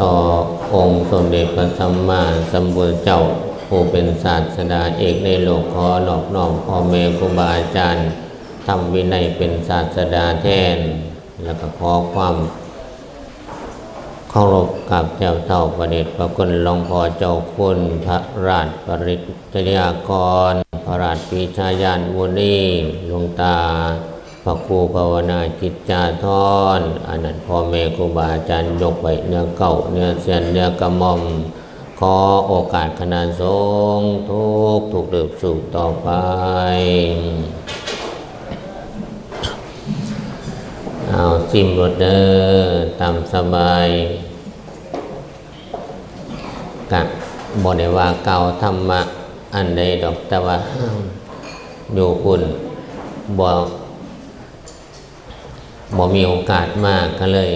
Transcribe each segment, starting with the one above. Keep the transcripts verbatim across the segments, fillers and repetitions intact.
ต่อองค์สมเด็จพระสัมมาสัมพุทธเจ้า ผู้เป็นศาสดาเอกในโลก ขอนอบน้อมพ่อแม่ครูบาอาจารย์ ธรรมวินัยเป็นศาสดาแทน แล้วก็ขอความเคารพกราบแท้เฒ่าพระเดชพระคุณหลวงพ่อเจ้าคุณพระราชปริชญากร พระราชปิชญาญาณมุนี หลวงตา พระครูภาวนาจิตจาธร อันนั้นพ่อแม่ครูบาอาจารย์ยกไว้เหนือเกล้าเหนือเสี้ยนเหนือกระหม่อม ขอโอกาสคณะสงฆ์ทุกทุกรูปสืบต่อไป เอาซิมโลดเด้อ ตามสบาย กะบ่ได้ว่ากล่าวธรรมะอันใดดอก แต่ว่าอยู่พุ้นบ่ บ่มีโอกาสมา ก็เลย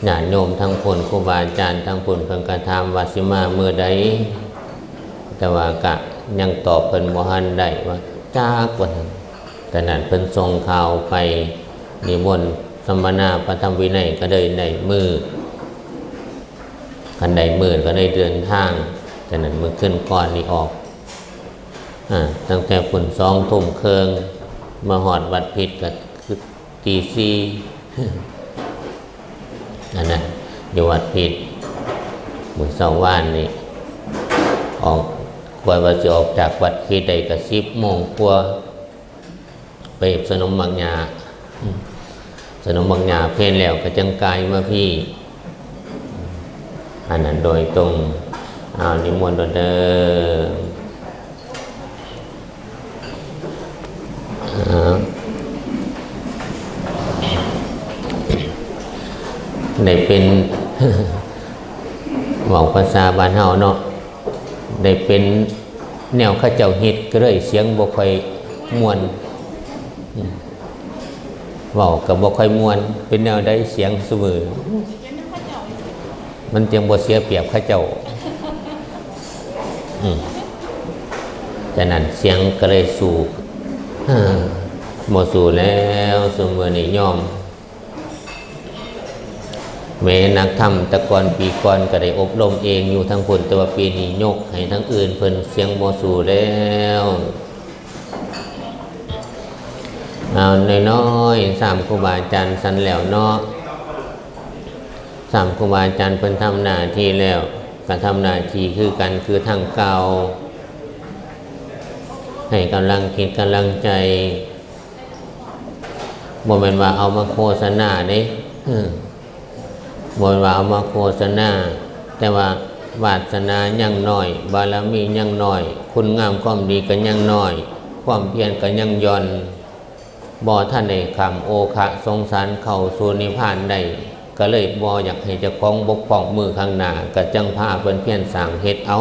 ญาติโยมทางพุ้น ครูบาอาจารย์ทางพุ้น เพิ่นก็ถามว่าสิมามื้อใด แต่ว่ากะยังตอบเพิ่นบ่ทันได้ ว่าจักว่าซั่น แต่นั้นเพิ่นส่งข่าวไปนิมนต์สัมมนาพระธรรมวินัย ก็เลยได้มื้อ คันได้มื้อก็ได้เดินทาง แต่นั้นมื้อคืนก่อนนี่ออก อ่า ตั้งแต่พุ้นสองทุ่มครึ่ง มาฮอดวัดพิตรก็คือตีสี่ อันนั้นอยู่วัดพิตร มื้อเช้าวานนี่ ออก กว่าว่าสิออกจากวัดพิตรได้ก็สิบโมงกว่า ไปสนมหมากหญ้า สนมหมากหญ้าเพลแล้วก็จั่งกายมาพี้ อันนั้นโดยตรง เอานิมนต์เด้อ อ่า ได้เป็น เว้าภาษาบ้านเฮาเนาะ ได้เป็นแนวเขาเจ้าฮิต ก็เลยเสียงบ่ค่อยม่วน เว้าก็บ่ค่อยม่วน เป็นแนวใดเสียงซุมื้อ มันจั่งบ่เสียเปรียบเขาเจ้า อืม ฉะนั้นเสียงก็เลยสู้ บ่สู้แล้ว ซุมื้อนี้ยอม แม้นักธรรมแต่ก่อนปีก่อนก็ได้อบรมเองอยู่ทางพุ้น แต่ว่าปีนี้ยกให้ทางอื่นเพิ่นเสียงบ่สู้แล้ว เอาน้อยๆ สามครูบาอาจารย์สันแล้วเนาะ สามครูบาอาจารย์เพิ่นทำหน้าที่แล้ว ก็ทำหน้าที่คือกัน คือทางเก่า ให้กำลังจิตกำลังใจ บ่แม่นว่าเอามาโฆษณาเด้ เออ บ่แม่นว่าเอามาโฆษณา แต่ว่าวาสนายังน้อย บารมียังน้อย คุณงามความดีก็ยังน้อย ความเพียรก็ยังหย่อน บ่ทันได้ข้ามโอคะสงสารเข้าสู่นิพพานได้ ก็เลยบ่อยากให้เจ้าของบกพร่องมื้อข้างหน้า ก็จั่งพาเพิ่นเพียรสร้างเฮ็ดเอา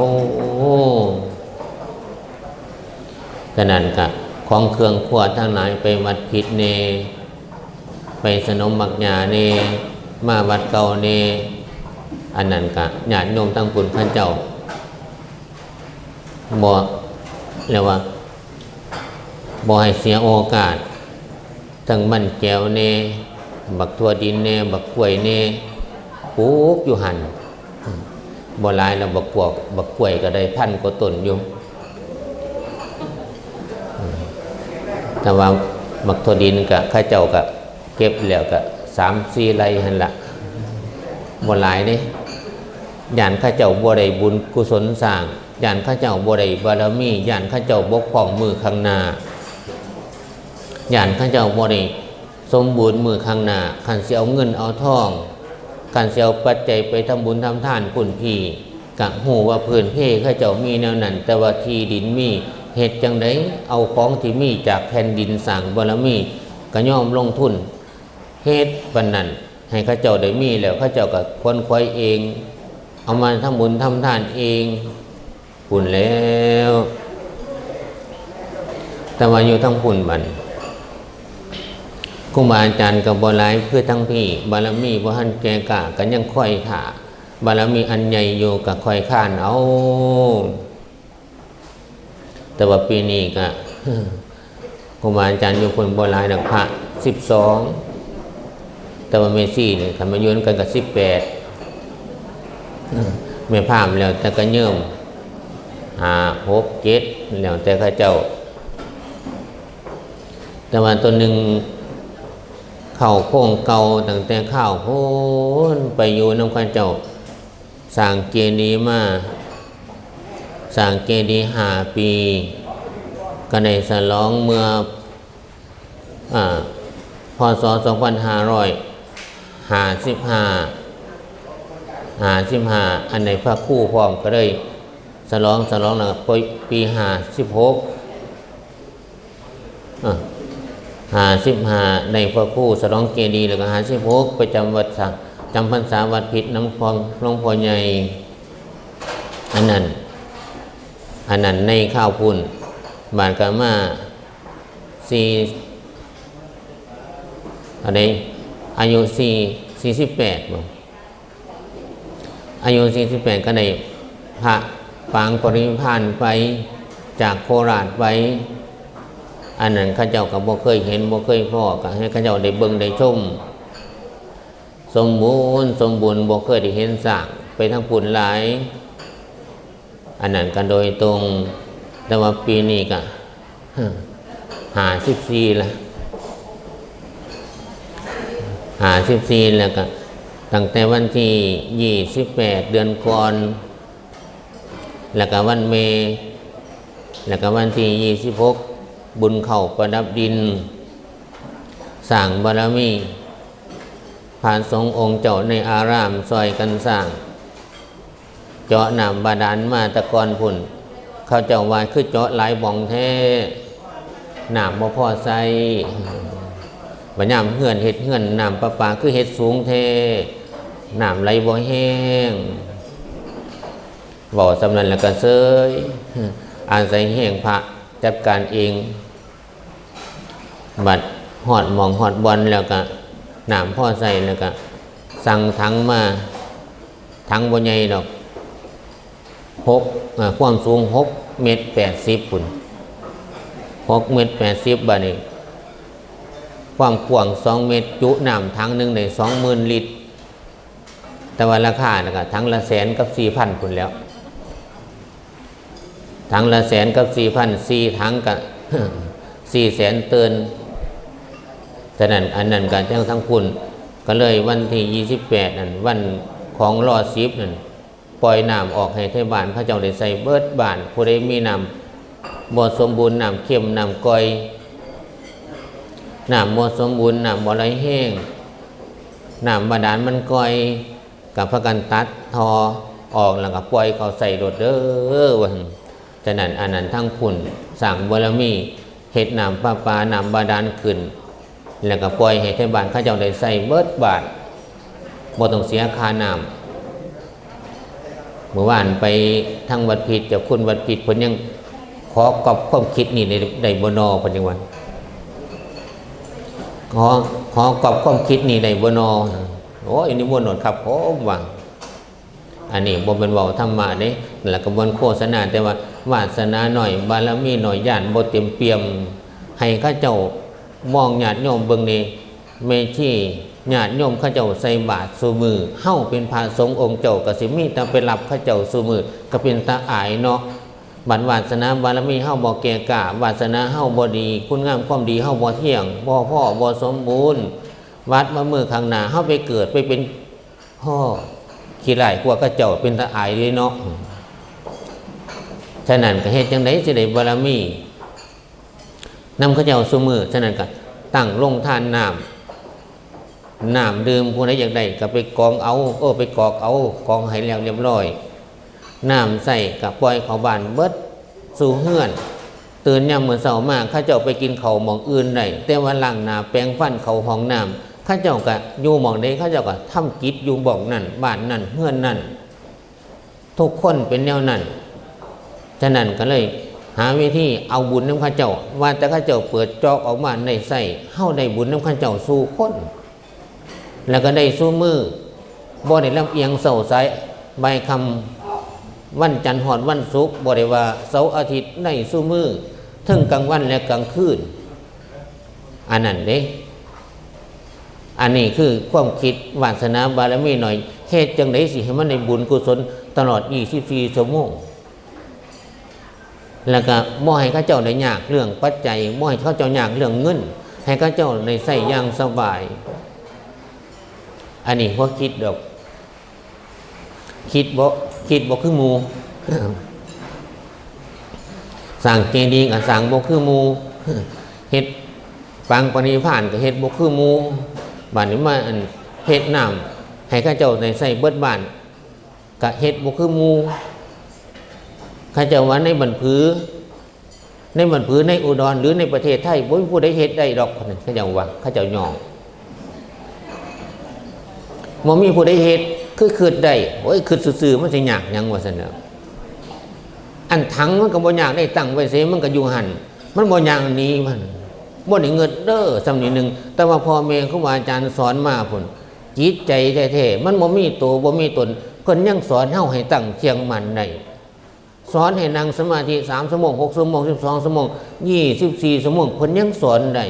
ฉะนั้นก็ของเครื่องครัวทั้งหลายไปวัดพิตรแน่ ไปสนมหมากหญ้าแน่ มาวัดเก่าแน่ อันนั้นก็ญาติโยมทางพุ้นเขาเจ้า บ่ เรียกว่า บ่ให้เสียโอกาส ทั้งมันแก้วแน่ บักถั่วดินแน่ บักกล้วยแน่ ปลูกอยู่หั่น บ่หลายแล้ว บักกวก บักกล้วยก็ได้พันกว่าต้นอยู่ แต่ว่าบักถั่วดินก็ เขาเจ้าก็เก็บแล้วก็สามสี่ไร่หั่นละ บ่หลายเด้ ย้านเขาเจ้าบ่ได้บุญกุศลสร้าง ย้านเขาเจ้าบ่ได้บารมี ย้านเขาเจ้าบกพร่องมื้อข้างหน้า ย้านเขาเจ้าบ่ได้สมบูรณ์มื้อข้างหน้า คันสิเอาเงินเอาทอง คันสิเอาปัจจัยไปทำบุญทำทานพุ้นพี้ ก็ฮู้ว่าพื้นเพเขาเจ้ามีแนวนั้น แต่ว่าที่ดินมี เฮ็ดจั่งใดเอาของที่มีจากแผ่นดินสร้างบารมี ก็ยอมลงทุนเฮ็ดปานนั้น ให้เขาเจ้าได้มีแล้ว เขาเจ้าก็ขวนขวายเอง เอามาทำบุญทำทานเอง พุ้นแล้ว แต่ว่าอยู่ทางพุ้นบัดนี้ ครูบาอาจารย์ก็บ่หลายคือทางพี้ บารมีบ่ทันแก่กล้า ก็ยังคอยท่า บารมีอันใหญ่อยู่ก็คอยค้านเอา แต่ว่าปีนี้ก็ ครูบาอาจารย์อยู่พุ้นบ่หลายดอก พระสิบสอง แต่ว่าแม่ชีนี่ คันมาอยู่นำกันก็สิบแปด แม่พราหมณ์แล้วแต่ก็เยิ่ม ห้า หก เจ็ด แล้วแต่เขาเจ้า แต่ว่าตัวหนึ่งเข้าโครงเก่าตั้งแต่คราวโพ้นไปอยู่นำเขาเจ้า สร้างเจดีย์มา สร้างเจดีย์ห้าปี ก็ได้ฉลองเมื่อ อ่า พ.ศ. สองพันห้าร้อยห้าสิบห้า ห้าสิบห้า อันในพระครูพร้อมก็เลยฉลอง ฉลองแล้วก็ปีห้าสิบหก อ่า ห้าสิบห้า ในพระครูฉลองเจดีย์ แล้วก็ห้าสิบหก ไปจำวัดสะ จำพรรษาวัดพิษน้ำพองหลวงพ่อใหญ่ อันนั้น อันนั้นในข้าวพุ้น บาดกามาสี่ อันนี้อายุสี่ สี่สิบแปดบ่ อายุสี่สิบแปด ก็ได้พระปางปรินิพพานไปจากโคราชไป อันนั้นเขาเจ้าก็บ่เคยเห็น บ่เคยพ้อ ก็ให้เขาเจ้าได้เบิ่งได้ชม สมบูรณ์ สมบูรณ์ บ่เคยได้เห็นสร้างไปทางพุ้นหลาย อันนั้นก็โดยตรง แต่ว่าปีนี้ก็ ห้าสิบสี่ ละ ห้าสิบสี่ แล้วก็ตั้งแต่วันที่ ยี่สิบแปด เดือนก่อน แล้วก็วันแม่ แล้วก็วันที่ ยี่สิบหก บุญเข้าประดับดิน สร้างบารมี พระสงฆ์องค์เจ้าในอารามซอยกันสร้าง เจาะน้ำบาดาลมาแต่ก่อนพุ้น เขาเจ้าว่าคือเจาะหลายบ่องแท้ น้ำบ่พอใช้ บัดยามเฮือนเฮ็ดเฮือนน้ำประปาคือเฮ็ดสูงแท้ น้ำไหลบ่แห้ง เว้าส่ำนั้นแล้วก็เซย อาศัยแฮงพระจัดการเอง บัดฮอดหม่องฮอดบ่อนแล้วก็น้ำพอใช้แล้วก็สั่งถังมา ถังบ่ใหญ่ดอก หก เอ่อ ความสูง หก เมตร แปดสิบ พุ้น หก เมตร แปดสิบ บาดนี้ ความกว้าง สอง เมตร จุน้ำถังหนึ่งได้ สองหมื่น ลิตร แต่ว่าราคาน่ะก็ถังละแสนกับสี่พันพุ้นแหล้ว ถังละแสนกับสี่พัน สี่ถังก็ สี่แสนเติน ฉะนั้นอันนั้นก็จั่งทั้งพุ้น ก็เลยวันที่ ยี่สิบแปด นั่น วันของรอสิบนั่น ปล่อยน้ำออกให้ไทบ้านเขาเจ้าได้ใช้เบิดบ้าน ผู้ใดมีน้ำบ่สมบูรณ์ น้ำเค็ม น้ำก่อย น้ำบ่สมบูรณ์ น้ำบ่ไหลแฮง น้ำบาดาลมันก่อย ก็พากันตัดท่อออกแล้วก็ปล่อยเขาใช้โลดเด้อ ว่าซั่น ฉะนั้นอันนั้นทั้งพุ้นสร้างบารมี เฮ็ดน้ำประปา น้ำบาดาลขึ้น แล้วก็ปล่อยให้ไทบ้านเขาเจ้าได้ใช้เบิดบ้าน บ่ต้องเสียค่าน้ำ เมื่อวานไปทางวัดพิษ เจ้าคุณวัดพิษเพิ่นยังขอก๊อปความคิดนี่ได้ ได้บ่นอ เพิ่นยังว่า ขอ ขอก๊อปความคิดนี่ได้บ่นอ โอ้ย นิมนต์โลดครับผม ว่า อันนี้บ่แม่นเว้าธรรมะเด้ แล้วก็บ่แม่นโฆษณา แต่ว่าวาสนาน้อย บารมีน้อย ย้านบ่เต็มเปี่ยม ให้เขาเจ้ามองญาติโยมเบิ่งนี่ แม่ชีญาติโยมเขาเจ้าใส่บาตรซุมื้อ เฮาเป็นพระสงฆ์องค์เจ้าก็สิมีแต่ไปรับเขาเจ้าซุมื้อ ก็เป็นตาอายเนาะ บัดวาสนาบารมีเฮาบ่แก่กล้า วาสนาเฮาบ่ดี คุณงามความดีเฮาบ่เที่ยง บ่พอ บ่สมบูรณ์ บัดมามื้อข้างหน้าเฮาไปเกิดไปเป็น พ่อขี้ร้ายกว่าเขาเจ้า เป็นตาอายเด้เนาะ ฉะนั้นก็เฮ็ดจั่งใดสิได้บารมีนำเขาเจ้าซุมื้อ ฉะนั้นก็ตั้งโรงทานน้ำ น้ำดื่มผู้ใดอยากได้ก็ไปกองเอา เออ ไปกอกเอา กองให้แล้วเรียบร้อย น้ำใช้ก็ปล่อยเข้าบ้านเบิด สู่เฮือน ตื่นยามมื้อเช้ามา เขาเจ้าไปกินข้าวหม่องอื่นได้ แต่ว่าล้างหน้าแปรงฟันเข้าห้องน้ำ เขาเจ้าก็อยู่หม่องใด เขาเจ้าก็ทำกิจอยู่หม่องนั้น บ้านนั้น เฮือนนั้น ทุกคนเป็นแนวนั้น ฉะนั้นก็เลยหาวิธีเอาบุญนำเขาเจ้า ว่าแต่เขาเจ้าเปิดจอกออกมาได้ใช้ เฮาได้บุญนำเขาเจ้าสู่คน แล้วก็ได้สู่มื้อ บ่ได้ลำเอียงเช้าสายบ่ายค่ำ วันจันทร์ฮอดวันศุกร์ บ่ได้ว่าเสาร์อาทิตย์ ได้สู่มื้อ เทิงกลางวันและกลางคืน อันนั้นเด้ อันนี้คือความคิดวาสนาบารมีน้อย เฮ็ดจั่งใดสิให้มันได้บุญกุศลตลอดยี่สิบสี่ชั่วโมง แล้วก็บ่ให้เขาเจ้าได้ยากเรื่องปัจจัย บ่ให้เขาเจ้ายากเรื่องเงิน ให้เขาเจ้าได้ใช้อย่างสบาย อันนี้บ่คิดดอก คิดบ่ คิดบ่คือหมู่ สร้างเจดีย์ก็สร้างบ่คือหมู่ เฮ็ดปางปรินิพพานก็เฮ็ดบ่คือหมู่ บัดนี้มาอันเฮ็ดน้ำให้เขาเจ้าได้ใช้เบิดบ้าน ก็เฮ็ดบ่คือหมู่ เขาเจ้าว่าในบ้านผือ ในบ้านผือ ในอุดร หรือในประเทศไทย บ่มีผู้ใดเฮ็ดได้ดอก เขาเจ้าว่า เขาเจ้าย่อง บ่มีผู้ใดเฮ็ด คือคิดได้ โอ้ย คิดซื่อๆ มันสิยากหยัง ว่าซั่นน่ะ อันถังมันก็บ่ยากได้ ตั้งไว้เสมันก็อยู่หั่น มันบ่ย่างหนีมัน บ่ได้เงิดเด้อ ส่ำนี้หนึ่ง แต่ว่าพ่อแม่ครูบาอาจารย์สอนมาพุ้น จิตใจแท้ๆ มันบ่มีโต บ่มีตน เพิ่นยังสอนเฮาให้ตั้งเที่ยงมั่นได้ สอนให้นั่งสมาธิสามชั่วโมง หกชั่วโมง สิบสองชั่วโมง ยี่สิบสี่ชั่วโมง เพิ่นยังสอนได้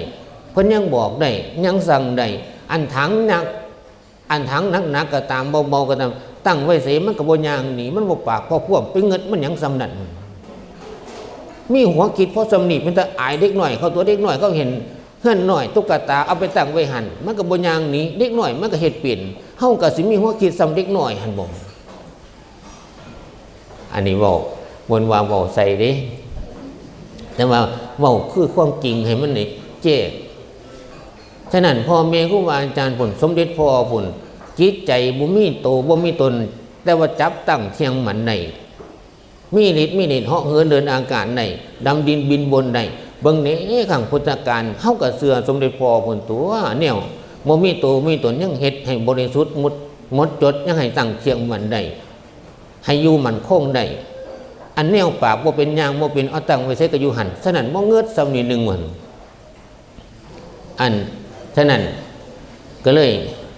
เพิ่นยังบอกได้ ยังสั่งได้ อันถังหนัก อันถังหนักๆ ก็ตาม เบาๆ ก็ตาม ตั้งไว้เสมันก็บ่ย่างหนี มันบ่ปากพอพ่วง ไปเงิดมันหยังส่ำนั้น มีหัวคิดพอส่ำนี้ เป็นตาอายเด็กน้อยเขา ตัวเด็กน้อยเขาเห็นเฮือนน้อยตุ๊กตาเอาไปตั้งไว้หั่น มันก็บ่ย่างหนี เด็กน้อยมันก็เฮ็ดเป็น เฮาก็สิมีหัวคิดส่ำเด็กน้อยหั่นบ่ อันนี้เว้า บ่นว่าเว้าใส่เด้ แต่ว่าเว้าคือความจริงให้มันได้แจ้ง ฉะนั้นพ่อแม่ครูบาอาจารย์พุ้น สมเด็จพ่อพุ้น จิตใจบ่มีโตบ่มีตน แต่ว่าจับตั้งเที่ยงมั่นได้ มีฤทธิ์มีเดชเหาะเหินเดินอากาศได้ ดำดินบินบนได้ เบิ่งแหน่ ครั้งพุทธกาล เฮาก็เชื่อสมเด็จพ่อพุ้นตั๊ว แนวบ่มีโตมีตนยังเฮ็ดให้บริสุทธิ์หมด หมดจด ยังให้ตั้งเที่ยงมั่นได้ ให้อยู่มั่นคงได้ อันแนวปากบ่เป็นย่างบ่เป็น เอาตั้งไว้ไสก็อยู่หั่น ฉะนั้นบ่เงิดส่ำนี้หนึ่งวัน อัน ฉะนั้นก็เลย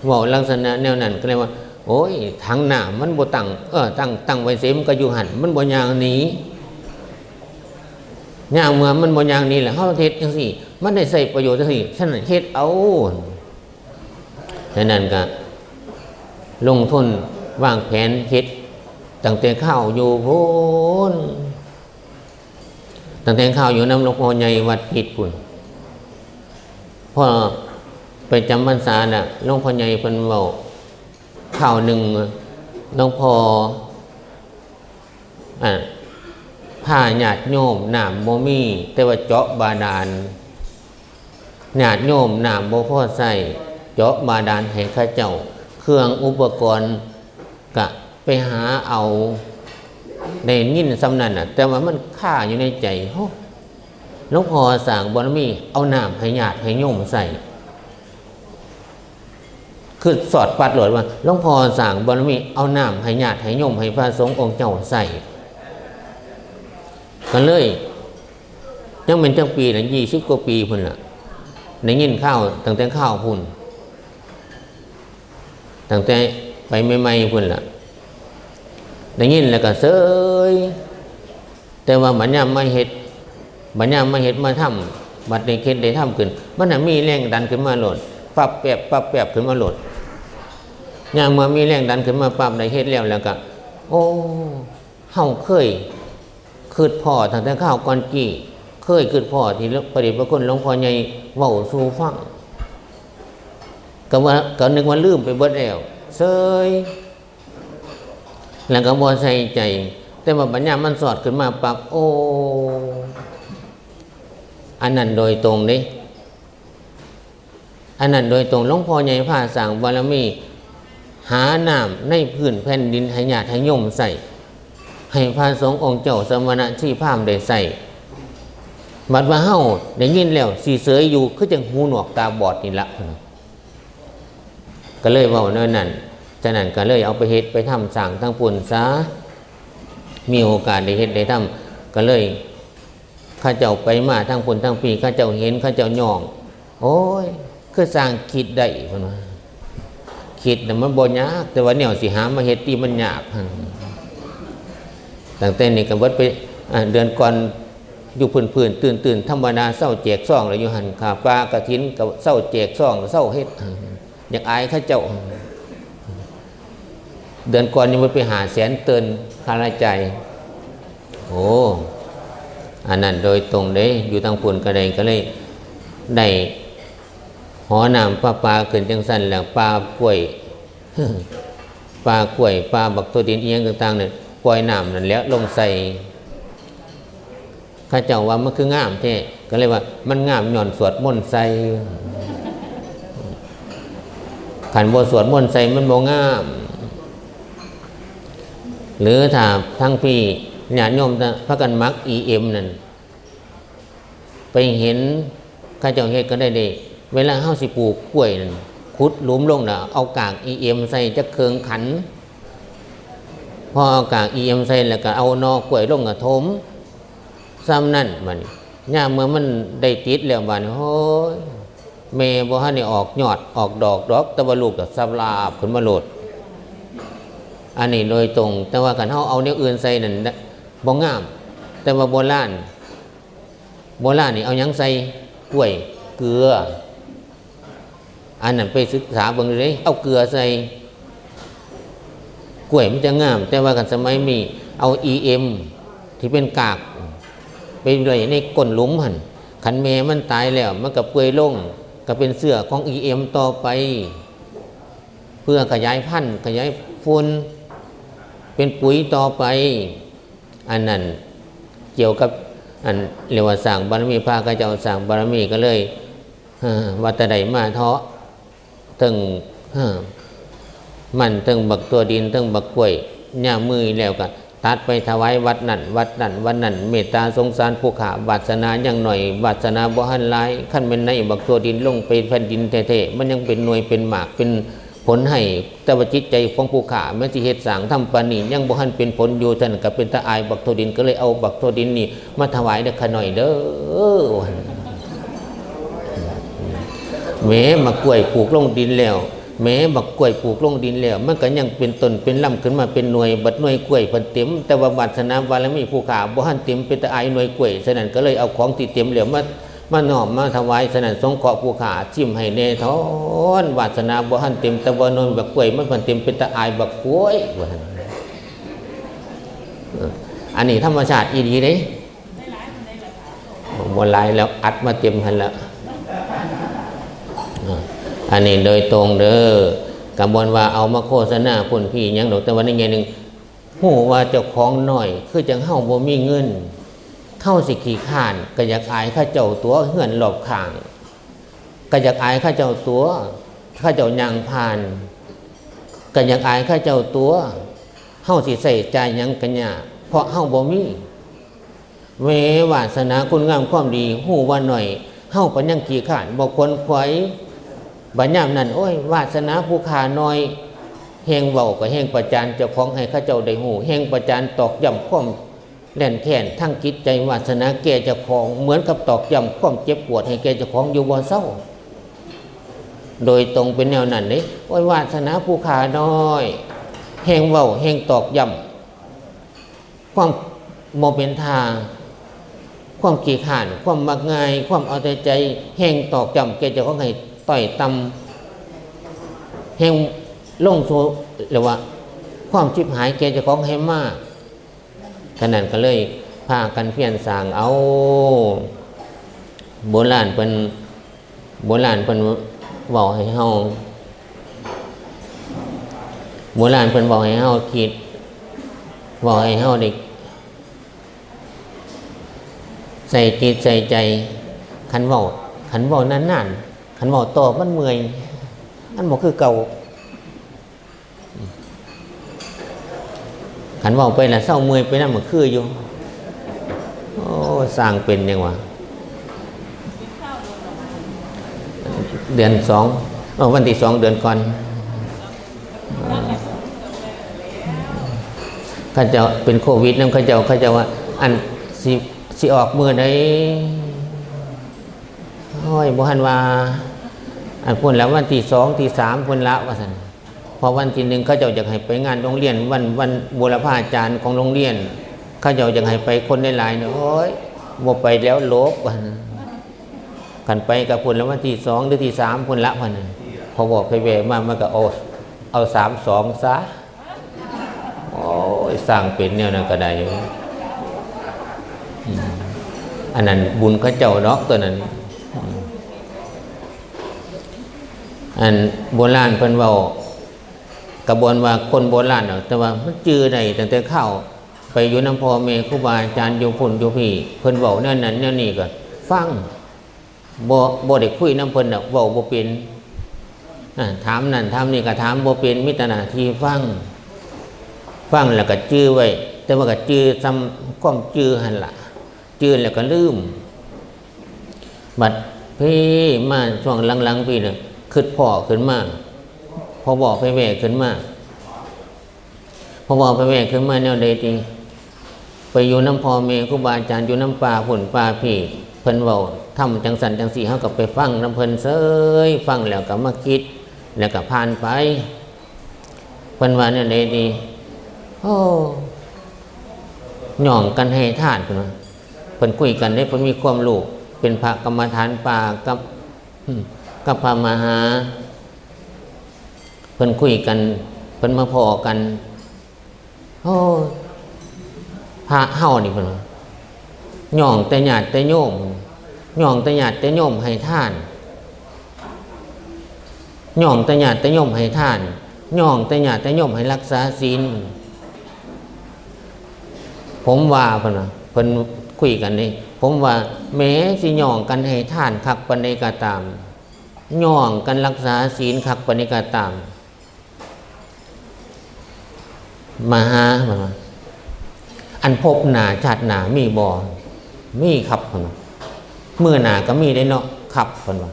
เว้าลักษณะแนวนั้น ก็เลยว่า โอ้ย ถังน้ำมันบ่ตั้ง เออ ตั้ง ตั้งไว้เสมันก็อยู่หั่น มันบ่ย่างหนี ย่างเมื่อมันบ่ย่างหนีแล้ว เฮาเฮ็ดจั่งซี้ มันได้ใช้ประโยชน์จั่งซี้ ฉะนั้นเฮ็ดเอา ฉะนั้นก็ลงทุนวางแผนเฮ็ด ตั้งแต่คราวอยู่พุ้น ตั้งแต่คราวอยู่นำหลวงพ่อใหญ่วัดพิษพุ้น พอไปจำพรรษาน่ะ หลวงพ่อใหญ่เพิ่นเว้า คราวหนึ่งหลวงพ่อ อ่ะ พาญาติโยม น้ำบ่มี แต่ว่าเจาะบาดาล ญาติโยมน้ำบ่พอใช้ เจาะบาดาลให้เขาเจ้า เครื่องอุปกรณ์ก็ไปหาเอา ได้ยินส่ำนั้นน่ะ แต่ว่ามันคาอยู่ในใจ โห หลวงพ่อสร้างบารมี เอาน้ำให้ญาติให้โยมใช้ คือสอดปัดโลดว่า หลวงพ่อสร้างบารมี เอาน้ำให้ญาติให้โยม ให้พระสงฆ์องค์เจ้าใช้ ก็เลย ยังเป็นจักปีน่ะ ยี่สิบกว่าปีพุ้นล่ะ ได้ยินข่าว ตั้งแต่ข่าวพุ้น ตั้งแต่ไปใหม่ๆพุ้นล่ะ ได้ยินแล้วก็เซย แต่ว่าบัดยามมาเฮ็ด บัดยามมาเฮ็ดมาทำ บัดได้เฮ็ดได้ทำขึ้น มันน่ะมีแรงดันขึ้นมาโลด ปั๊บแป๊บ ปั๊บแป๊บขึ้นมาโลด ยามเมื่อมีแรงดันขึ้นมาปั๊บ ได้เฮ็ดแล้ว แล้วก็ โอ้ เฮาเคยคิดพ้อตั้งแต่คราวก่อนกี้ เคยคิดพ้อที่พระเดชพระคุณหลวงพ่อใหญ่เว้าสู่ฟัง ก็ว่า ก็นึกว่าลืมไปเบิดแล้ว เซย แล้วก็บ่ใส่ใจ แต่ว่าบัดยามมันสอดขึ้นมาปั๊บ โอ้ อันนั้นโดยตรงเด้ อันนั้นโดยตรง หลวงพ่อใหญ่พาสร้างบารมี หาน้ำในพื้นแผ่นดินให้ญาติให้โยมใช้ ให้พระสงฆ์องค์เจ้าสมณะชีพราหมณ์ได้ใช้ บัดว่าเฮาได้ยินแล้วสิเสยอยู่ คือจั่งหูหนวกตาบอดนี่ละ ก็เลยเว้าแนวนั้น ฉะนั้นก็เลยเอาไปเฮ็ดไปทำสร้างทางพุ้นซะ มีโอกาสได้เฮ็ดได้ทำ ก็เลย เขาเจ้าไปมาทางพุ้นทางพี้ เขาเจ้าเห็น เขาเจ้าย่อง โอ้ย คือสร้างคิดได้ เพิ่นว่า คิดน่ะมันบ่ยาก แต่ว่าแนวสิหามาเฮ็ดติมันยาก ตั้งแต่นี้ก็เบิดไป อ่า เดือนก่อนอยู่พื้นๆ ตื่นๆ ธรรมดาเซาแจกซองแล้วอยู่หั่น ค่าปลากฐินก็เซาแจกซอง เซาเฮ็ด อยากอายเขาเจ้า เดือนก่อนนี่มันไปหาแสนเตินค่าใช้จ่าย โอ้ อันนั้นโดยตรงเด้ อยู่ทางพุ้นก็ได้ ก็เลยได้หอน้ำประปาขึ้นจังซั่น แล้วป่ากล้วย ป่ากล้วย ป่าบักถั่วดินอีหยังต่างๆเนี่ย ปล่อยน้ำนั่นแหละลงใส่ เขาเจ้าว่ามันคืองามแท้ ก็เลยว่ามันงามย้อนสวดมนต์ใส่ คันบ่สวดมนต์ใส่มันบ่งาม หรือถ้าทั้งพี่ญาติโยมพากันหมัก อีเอ็ม นั่น ไปเห็นเขาเจ้าเฮ็ดก็ได้เด้ เวลาเฮาสิปลูกกล้วยนั่น ขุดหลุมลงแล้วเอากาก อีเอ็ม ใส่จักเคิ่งขัน พอเอากาก อีเอ็ม ใส่แล้วก็เอาหน่อกล้วยลงกระถม ส่ำนั้นบัดนี้ ยามเมื่อมันได้ติดแล้วบัดนี้ โอ้ย แม่บ่ทันได้ออกยอดออกดอกดอก แต่ว่าลูกก็สำราบขึ้นมาโลด อันนี้โดยตรง แต่ว่าคันเฮาเอาแนวอื่นใส่นั่นบ่งาม แต่ว่าโบราณ โบราณนี่เอาหยังใส่ กล้วย เกลือ อันนั้นไปศึกษาเบิ่งเลย เอาเกลือใส่ กล้วยมันจะงาม แต่ว่าคันสมัยนี้เอา อีเอ็ม ที่เป็นกาก ไปไว้ในก้นหลุมหั่น คันแม่มันตายแล้ว มันก็เปื่อยลง ก็เป็นเชื้อของ อีเอ็ม ต่อไป เพื่อขยายพันธุ์ ขยายฝุ่น เป็นปุ๋ยต่อไป อันนั้นเกี่ยวกับ อันเรียกว่าสร้างบารมี พระเขาเจ้าสร้างบารมีก็เลย เอ่อ ว่าแต่ได้มาเถาะ เทิง เอ่อ มัน เทิงบักถั่วดิน เทิงบักกล้วย ยามมื้อแล้วก็ตัดไปถวายวัดนั่น วัดนั่น วัดนั่น เมตตาสงสารผู้ข้า วาสนายังน้อย วาสนาบ่ทันหลาย คันแม่นในบักถั่วดินลงไปแผ่นดินแท้ๆ มันยังเป็นหน่วยเป็นหมาก เป็นผลให้ แต่ว่าจิตใจของผู้ข้าแม้นสิเฮ็ดสร้างทำปานนี้ ยังบ่ทันเป็นผลอยู่ ท่านก็เป็นตาอายบักถั่วดิน ก็เลยเอาบักถั่วดินนี่มาถวายเด้อข้าน้อยเด้อ แหม บักกล้วยปลูกลงดินแล้ว แหม บักกล้วยปลูกลงดินแล้ว มันก็ยังเป็นต้นเป็นลำขึ้นมาเป็นหน่วย บัดหน่วยกล้วยเพิ่นเต็ม แต่ว่าวาสนาบารมีผู้ข้าบ่ทันเต็ม เป็นตาอายหน่วยกล้วย ฉะนั้นก็เลยเอาของที่เต็มแล้วมา มาน้อมมาถวาย ฉะนั้นสงเคราะห์ผู้ข้า ชิมให้แน่ทอน วาสนาบ่ทันเต็ม แต่ว่าหน่วยบักกล้วยมันเพิ่นเต็ม เป็นตาอายบักกล้วย ว่าซั่น เออ อันนี้ธรรมชาติอีหลีเด้ บ่หลายแล้ว อัดมาเต็มหั่นละ อ่า อันนี้โดยตรงเด้อ กะบ่แม่นว่าเอามาโฆษณาพุ้นพี้หยังดอก แต่ว่าในแง่หนึ่ง ฮู้ว่าเจ้าของน้อย คือจั่งเฮาบ่มีเงิน เฮาสิขี้คร้าน ก็อยากอายเขาเจ้าตั๋ว เฮือนรอบข้าง ก็อยากอายเขาเจ้าตั๋ว เขาเจ้าย่างผ่าน ก็อยากอายเขาเจ้าตั๋ว เฮาสิใช้จ่ายหยังก็ยาก เพราะเฮาบ่มี แหม วาสนาคุณงามความดี ฮู้ว่าน้อย เฮาก็ยังขี้คร้าน บ่ขวนขวาย บัดยามนั้น โอ้ย วาสนาผู้ข้าน้อย แฮ่งเว้าก็แฮ่งประจานเจ้าของให้เขาเจ้าได้ฮู้ แฮ่งประจานตอกย้ำความแล่นแค้นทางจิตใจ วาสนาแก่เจ้าของ เหมือนกับตอกย้ำความเจ็บปวดให้แก่เจ้าของอยู่บ่เซา โดยตรงเป็นแนวนั้นเด้ โอ้ย วาสนาผู้ข้าน้อย แฮ่งเว้า แฮ่งตอกย้ำ ความบ่เป็นท่า ความขี้คร้าน ความมักง่าย ความเอาแต่ใจ แฮ่งตอกย้ำแก่เจ้าของให้ต้อยต่ำ แฮ่งลงสู่ เรียกว่า ความชิบหายแก่เจ้าของให้มาก ฉะนั้นก็เลยพากันเพียรสร้างเอา โบราณเพิ่น โบราณเพิ่นเว้าให้เฮา โบราณเพิ่นเว้าให้เฮาคิด เว้าให้เฮาได้ใส่จิตใส่ใจ คันเว้า คันเว้านานๆ คันเว้าต่อมันเมื่อย มันบ่คือเก่า คันเว้าไปละเซาเมื่อยไปนำ มันคืออยู่ โอ้ สร้างเป็นหยังวะ เดือนสอง เอ้อ วันที่สองเดือนก่อน เอ่อ เขาเจ้าเป็นโควิดนำ เขาเจ้า เขาเจ้าว่า อัน สิ สิออกมื้อใด โอ้ย บ่ทันว่า อันพุ้นละ วันที่สอง ที่สามพุ้นละ ว่าซั่น เพราะวันที่หนึ่งเขาเจ้าอยากให้ไปงานโรงเรียน วัน วันบูรพาจารย์ของโรงเรียน เขาเจ้าอยากให้ไปคนหลายๆ เนี่ย โอ้ย บ่ไปแล้ว หลบ ว่าซั่น คันไปก็พุ้นละ วันที่สองหรือที่สามพุ้นละ ว่าซั่น พอบอกไปแว่มา มันก็เอา เอาสามสองซะ สร้างเป็นแนวนั้นก็ได้อยู่ อืม อันนั้นบุญเขาเจ้าดอกตัวนั้น อืม อันโบราณเพิ่นเว้า กะบ่นว่าคนโบราณดอก แต่ว่ามันจื่อได้ตั้งแต่คราวไปอยู่นำพ่อแม่ครูบาอาจารย์อยู่พุ้นอยู่พี้ เพิ่นเว้าแนวนั้นแนวนี้ก็ฟัง บ่ บ่ได้คุยนำเพิ่นดอก เว้าบ่เป็น อ่า ถามนั่นถามนี่ก็ถามบ่เป็น มีแต่หน้าที่ฟัง ฟังแล้วก็จื่อไว้ แต่ว่าก็จื่อส่ำความจื่อหั่นล่ะ จื่อแล้วก็ลืม บัดพี้มาช่วงหลังๆพี้น่ะ คิดพ้อขึ้นมา พอบอกไปแว่ขึ้นมา พอบอกไปแว่ขึ้นมาแนวใดติ ไปอยู่นำพ่อแม่ครูบาอาจารย์ อยู่นำป่าพุ้นป่าพี้ เพิ่นเว้าธรรมจั่งซั้นจั่งซี้ เฮาก็ไปฟังนำเพิ่นเสย ฟังแล้วก็มาคิด แล้วก็ผ่านไป เพิ่นว่าแนวใดติ โอ้ ย่องกันให้ทาน เพิ่นว่า เพิ่นคุยกันเด้ เพิ่นมีความรู้ เป็นพระกรรมฐานป่ากับ อืม กับพระมหา เพิ่นคุยกัน เพิ่นมาพ้อกัน โอ้ พระเฮานี่ เพิ่นว่า ย่องแต่ญาติแต่โยม ย่องแต่ญาติแต่โยมให้ทาน ย่องแต่ญาติแต่โยมให้ทาน ย่องแต่ญาติแต่โยมให้รักษาศีล ผมว่า เพิ่นว่า เพิ่นคุยกันนี่ ผมว่า แม้สิย่องกันให้ทานคักปานใดก็ตาม ย่องกันรักษาศีลคักปานใดก็ตาม มหา เพิ่นว่า อันภพหน้าชาติหน้ามีบ่ มีครับ เพิ่นว่า มื้อหน้าก็มีเด้เนาะ ครับ เพิ่นว่า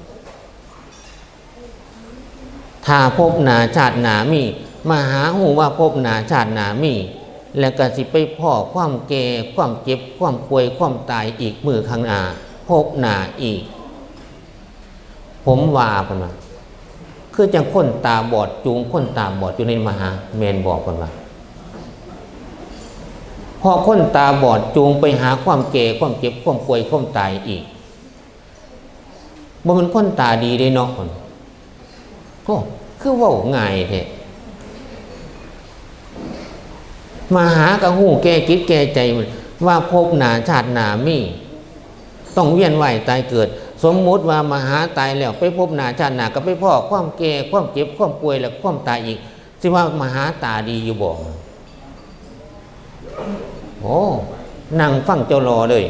ถ้าภพหน้าชาติหน้ามี มหาฮู้ว่าภพหน้าชาติหน้ามี แล้วก็สิไปพ้อความแก่ ความเจ็บ ความป่วย ความตายอีกมื้อข้างหน้า ภพหน้าอีก ผมว่า เพิ่นว่า คือจั่งคนตาบอดจูงคนตาบอดอยู่ในมหา แม่นบ่ เพิ่นว่า เพราะคนตาบอดจูงไปหาความแก่ ความเจ็บ ความป่วย ความตายอีก บ่แม่นคนตาดีเด้เนาะ เพิ่น โอ้ คือเว้าง่ายแท้ มหาก็ฮู้แก่จิตแก่ใจว่าภพหน้าชาติหน้ามี ต้องเวียนว่ายตายเกิด สมมุติว่ามหาตายแล้วไปภพหน้าชาติหน้าก็ไปพ้อความแก่ ความเจ็บ ความป่วย และความตายอีก สิว่ามหาตาดีอยู่บ่ โอ้ นั่งฟังเจ้ารอเลย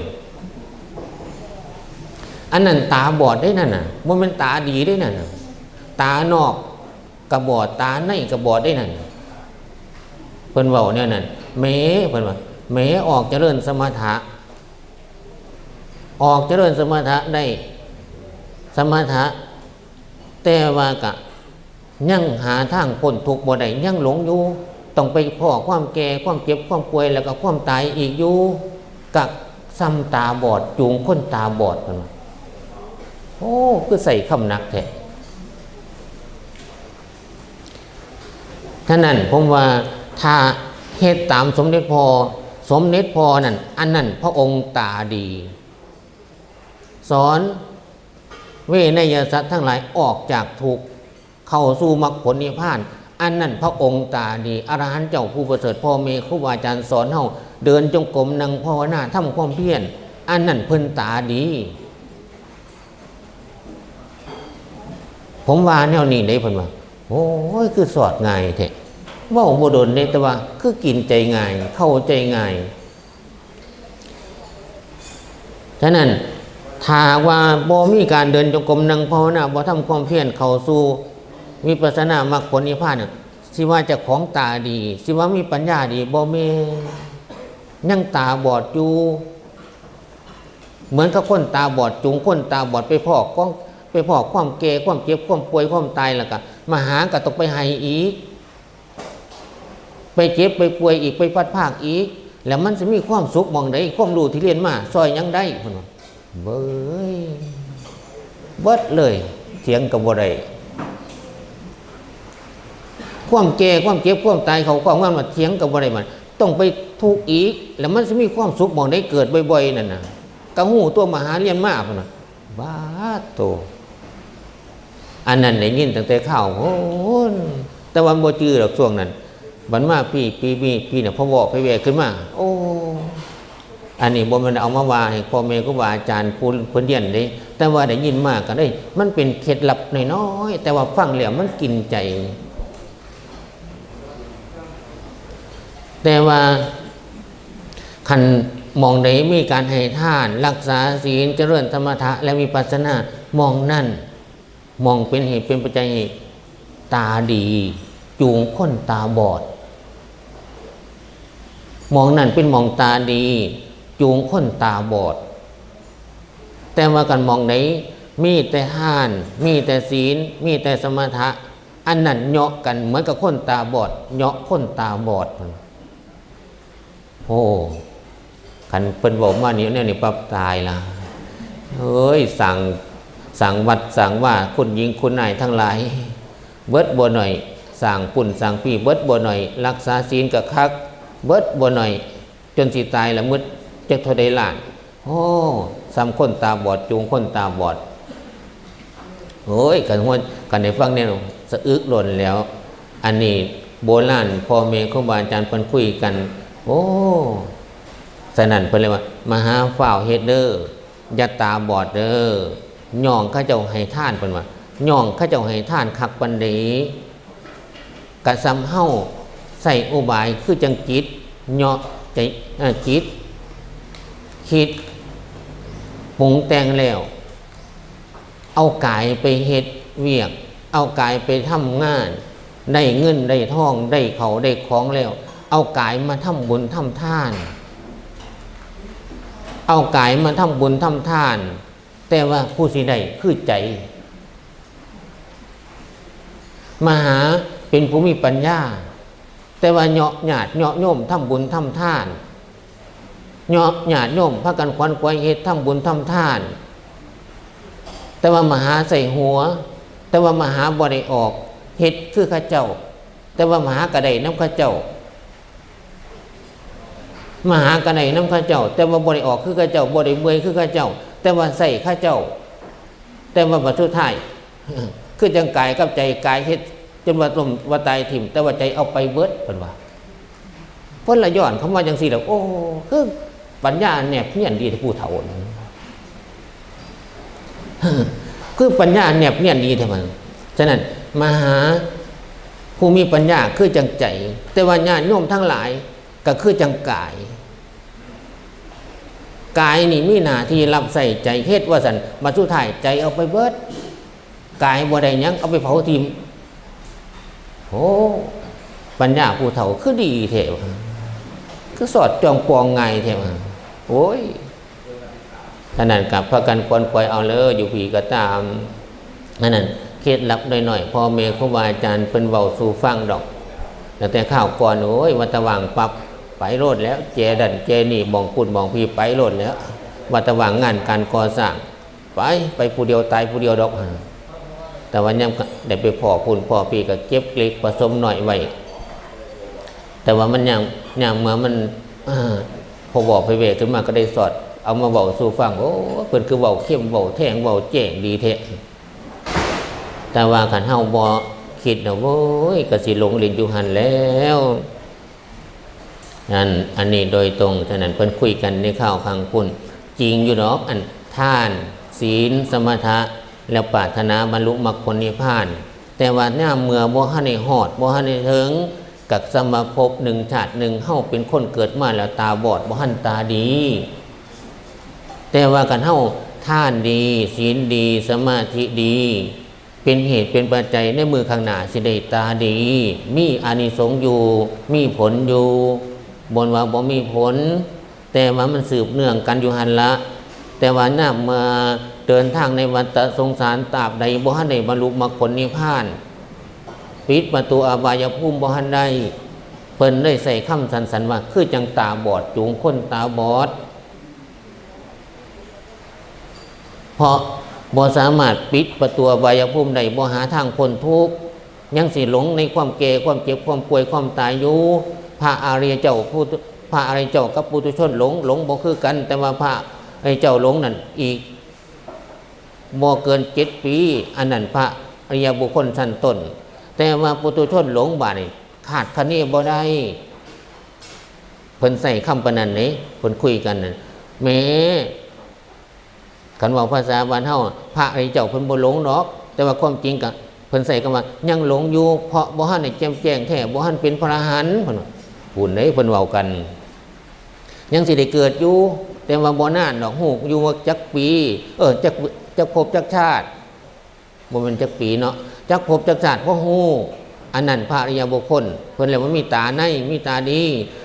อันนั้นตาบอดเด้นั่นน่ะ บ่แม่นตาดีเด้นั่นน่ะ ตานอกก็บอด ตาในก็บอดเด้นั่น เพิ่นเว้าแนวนั้น แหม เพิ่นว่า แหม ออกเจริญสมถะ ออกเจริญสมถะได้ สมถะ แต่ว่าก็ยังหาทางพ้นทุกข์บ่ได้ ยังหลงอยู่ ต้องไปพ้อความแก่ ความเจ็บ ความป่วย แล้วก็ความตายอีกอยู่ ก็ส่ำตาบอด จูงคนตาบอด เพิ่นว่า โอ้ คือใส่คำหนักแท้ ฉะนั้นผมว่าถ้าเฮ็ดตามสมเด็จพ่อ สมเด็จพ่อนั่น อันนั้นพระองค์ตาดี สอนเวไนยสัตว์ทั้งหลายออกจากทุกข์ เข้าสู่มรรคผลนิพพาน อันนั้นพระองค์ตาดี อรหันต์เจ้าผู้ประเสริฐ พ่อแม่ครูบาอาจารย์สอนเฮา เดินจงกรม นั่งภาวนา ทำความเพียร อันนั้นเพิ่นตาดี ผมว่าแนวนี้เด้ เพิ่นว่า โอ้ย คือสอดง่ายแท้ เว้าบ่โดนเด้ แต่ว่าคือกินใจง่าย เข้าใจง่าย ฉะนั้น ถ้าว่าบ่มีการเดินจงกรม นั่งภาวนา บ่ทำความเพียร เข้าสู่วิปัสสนามรรคผลนิพพานน่ะ สิว่าเจ้าของตาดี สิว่ามีปัญญาดี บ่แม่น ยังตาบอดอยู่ เหมือนกับคนตาบอด จูงคนตาบอดไปพ้อของ ไปพ้อความแก่ ความเจ็บ ความป่วย ความตาย แล้วก็มหาก็ต้องไปให้อีก ไปเจ็บ ไปป่วยอีก ไปพัดพรากอีก แล้วมันสิมีความสุขหม่องใด ความรู้ที่เรียนมาซ่อยหยังได้ เพิ่นว่า เบ้ย เบิดเลย เถียงก็บ่ได้ ความแก่ ความเจ็บ ความตายเข้าครอบงำ มาเถียงก็บ่ได้ มันต้องไปทุกข์อีก แล้วมันสิมีความสุขหม่องใด เกิดบ่อยๆนั่นน่ะ ก็ฮู้ตัว มหาเรียนมา เพิ่นว่า บาดโต อันนั้นได้ยินตั้งแต่คราวโน้น แต่ว่าบ่จื่อดอกช่วงนั้น บัดมาปี ปีนี้ ปีเนี่ย พอเว้าไปแว่ขึ้นมา โอ้ อันนี้บ่แม่นเอามาว่าให้พ่อแม่ครูบาอาจารย์ผู้เพิ่นเรียนเด้ แต่ว่าได้ยินมาก็ได้ มันเป็นเคล็ดลับน้อยๆ แต่ว่าฟังแล้วมันกินใจ แต่ว่าคันหม่องใดมีการให้ทาน รักษาศีล เจริญสมถะและวิปัสสนา หม่องนั้น หม่องเป็นเหตุเป็นปัจจัยให้ตาดี จูงคนตาบอด หม่องนั้นเป็นหม่องตาดี จูงคนตาบอด แต่ว่าคันหม่องใดมีแต่ทาน มีแต่ศีล มีแต่สมถะ อันนั้นเหยาะกันเหมือนกับคนตาบอด เหยาะคนตาบอด โอ้ คันเพิ่นเว้ามานี่ แนวนี้ปั๊บตายละ เอ้ย สร้าง สร้างวัด สร้างวา คุณหญิงคุณนายทั้งหลาย เบิดบ่หน่อย สร้างปุ้นสร้างปี้ เบิดบ่หน่อย รักษาศีลก็คัก เบิดบ่หน่อย จนสิตายละหมดจักเท่าใดล้าน โอ้ ส่ำคนตาบอด จูงคนตาบอด โอ้ย คันฮอด คันได้ฟังแนว สะอึกโลดแล้ว อันนี้โบราณ พ่อแม่ครูบาอาจารย์เพิ่นคุยกัน โอ้ ฉะนั้นเพิ่นเลยว่า มาหาฟ้าวเฮ็ดเด้อ อย่าตาบอดเด้อ ย่องเขาเจ้าให้ทาน เพิ่นว่า ย่องเขาเจ้าให้ทานคักปานใด กะส่ำเฮาใช้อุบายคือจั่งจิต เหยาะใจ เอ่อ จิต คิด ปรุงแต่งแล้ว เอากายไปเฮ็ดเวียก เอากายไปทำงาน ได้เงินได้ทอง ได้เข้าได้ของแล้ว เอากายมาทำบุญทำทาน เอากายมาทำบุญทำทาน แต่ว่าผู้สิได้คือใจ มหาเป็นผู้มีปัญญา แต่ว่าเหยาะญาติเหยาะโยมทำบุญทำทาน เหยาะญาติโยมพากันขวนขวายเฮ็ดทำบุญทำทาน แต่ว่ามหาใส่หัว แต่ว่ามหาบ่ได้ออกเฮ็ดคือเขาเจ้า แต่ว่ามหาก็ได้นำเขาเจ้า มหาก็ได้นำเขาเจ้า แต่ว่าบ่ได้ออกคือเขาเจ้า บ่ได้เมื่อยคือเขาเจ้า แต่ว่าใส่เขาเจ้า แต่ว่าบัดสุดท้าย คือจั่งกายกับใจ กายเฮ็ดจนว่าล้มว่าตายถิ่ม แต่ว่าใจเอาไปเบิด เพิ่นว่า เพิ่นละย้อนคำว่าจั่งซี่แหละ โอ้ คือปัญญาแนบเนียนดีแท้ผู้เฒ่านี่ คือปัญญาแนบเนียนดีแท้มัน ฉะนั้นมหาผู้มีปัญญาคือจั่งใจ แต่ว่าญาติโยมทั้งหลายก็คือจั่งกาย กายนี่มีหน้าที่รับใช้ใจเฮ็ดว่าซั่น บัดสุดท้ายใจเอาไปเบิด กายบ่ได้หยัง เอาไปเผาถิ่ม โอ้ ปัญญาผู้เฒ่าคือดีแท้วะ คือสอดจ้องปองง่ายแท้วะ โอ้ย ฉะนั้นก็พากันขวนขวายเอาเลย อยู่พี้ก็ตาม อันนั้นเคล็ดลับน้อยๆ พ่อแม่ครูบาอาจารย์เพิ่นเว้าสู่ฟังดอก ตั้งแต่คราวก่อน โอ้ย ว่าแต่ว่างปั๊บ ไปโลดแล้ว แจดั้นแจนี่ หม่องปุ้นหม่องพี้ ไปโลดแล้ว ว่าแต่ว่างงานการก่อสร้าง ไป ไปผู้เดียว ตายผู้เดียวดอก แต่ว่ายามได้ไปพ้อปุ้นพ้อพี้ ก็เก็บเล็กผสมน้อยไว้ แต่ว่ามันยาม ยามเมื่อมัน เอ่อ พอเว้าไปแว่ขึ้นมาก็ได้สอด เอามาเว้าสู่ฟัง โอ้ เพิ่นคือเว้าเข้ม เว้าแทง เว้าแจ้งดีแท้ แต่ว่าคันเฮาบ่คิดนะ โว้ย ก็สิหลงเล่นอยู่หั่นแล้ว นั่น อันนี้โดยตรง ฉะนั้นเพิ่นคุยกันในคราวครั้งพุ้น จริงอยู่ดอก อันทาน ศีล สมถะ แล้วปรารถนาบรรลุมรรคผลนิพพาน แต่ว่ายามเมื่อบ่ทันได้ฮอด บ่ทันได้ถึง ก็ส่ำว่าภพหนึ่งชาติหนึ่ง เฮาเป็นคนเกิดมาแล้วตาบอด บ่ทันตาดี แต่ว่าคันเฮาทานดี ศีลดี สมาธิดี เป็นเหตุเป็นปัจจัยในมื้อข้างหน้าสิได้ตาดี มีอานิสงส์อยู่ มีผลอยู่ บ่ว่าบ่มีผล แต่ว่ามันสืบเนื่องกันอยู่หั่นละ แต่ว่ายามเมื่อเดินทางในวัฏสงสาร ตราบใดบ่ทันได้บรรลุมรรคผลนิพพาน ปิดประตูอบายภูมิบ่ทันได้ เพิ่นเลยใช้คำสั้นๆว่า คือจั่งตาบอด จูงคนตาบอด เพราะบ่สามารถปิดประตูอบายภูมิได้ บ่หาทางพ้นทุกข์ ยังสิหลงในความแก่ ความเจ็บ ความป่วย ความตายอยู่ พระอริยเจ้าผู้ พระอริยเจ้ากับปุถุชนหลง หลงบ่คือกัน แต่ว่าพระอริยเจ้าหลงนั่นอีกบ่เกินเจ็ดปี อันนั้นพระอริยบุคคลชั้นต้น แต่ว่าปุถุชนหลงบาดนี้ คาดคะเนบ่ได้ เพิ่นใช้คำปานนั้นเด้ เพิ่นคุยกันน่ะ แหม คันเว้าภาษาบ้านเฮา พระอริยเจ้าเพิ่นบ่หลงดอก แต่ว่าความจริงก็ เพิ่นใช้คำว่ายังหลงอยู่ เพราะบ่ทันได้แจ่มแจ้งแท้ บ่ทันเป็นพระอรหันต์ เพิ่นว่า พู้นเด้ เพิ่นเว้ากัน ยังสิได้เกิดอยู่ แต่ว่าบ่นานดอก ฮู้อยู่ว่าจักปี เออ จัก จักภพจักชาติ บ่แม่นจักปีเนาะ จักภพจักชาติ พอฮู้ อันนั้นพระอริยบุคคล เพิ่นเรียกว่ามีตาใน มีตาดี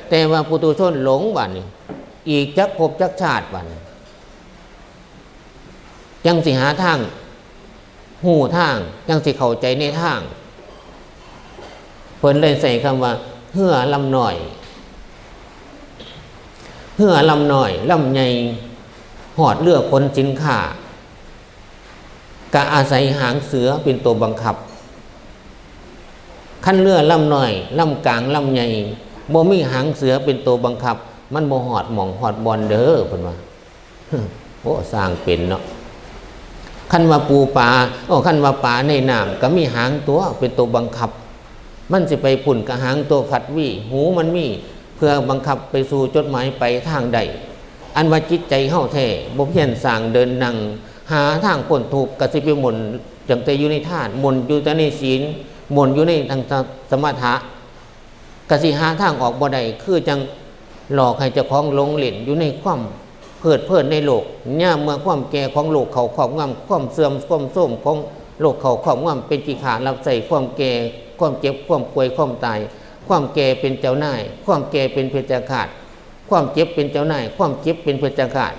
แต่ว่าปุถุชนหลงบัดนี้ อีกจักภพจักชาติบัดนี้ จั่งสิหาทาง ฮู้ทาง จั่งสิเข้าใจในทาง เพิ่นเลยใช้คำว่า เฮือลำน้อย เฮือลำน้อย ลำใหญ่ ฮอดเรือขนสินค้า ก็อาศัยหางเสือเป็นตัวบังคับ คันเรือลำน้อย ลำกลาง ลำใหญ่ บ่มีหางเสือเป็นตัวบังคับ มันบ่ฮอดหม่องฮอดบ่อนเด้อ เพิ่นว่า โอ้ สร้างเป็นเนาะ คันว่าปูปลา โอ้ คันว่าปลาในน้ำก็มีหางตัวเป็นตัวบังคับ มันสิไปพุ้นก็หางตัวขัดวี หูมันมี เพื่อบังคับไปสู่จุดหมายปลายทางได้ อันว่าจิตใจเฮาแท้ บ่เพียรสร้างเดินนั่ง หาทางพ้นทุกข์ ก็สิไปหมุนตั้งแต่อยู่ในทาน หมุนอยู่แต่ในศีล หมุนอยู่ในทางสมถะ ก็สิหาทางออกบ่ได้ คือจั่งหลอกให้เจ้าของหลงเล่นอยู่ในความเพลิดเพลินในโลก ยามเมื่อความแก่ของโลกเข้าครอบงำ ความเสื่อม ความโทรมของโลกเข้าครอบงำ เป็นขี้ข้ารับใช้ ความแก่ ความเจ็บ ความป่วย ความตาย ความแก่เป็นเจ้านาย ความแก่เป็นเพชฌฆาต ความเจ็บเป็นเจ้านาย ความเจ็บเป็นเพชฌฆาต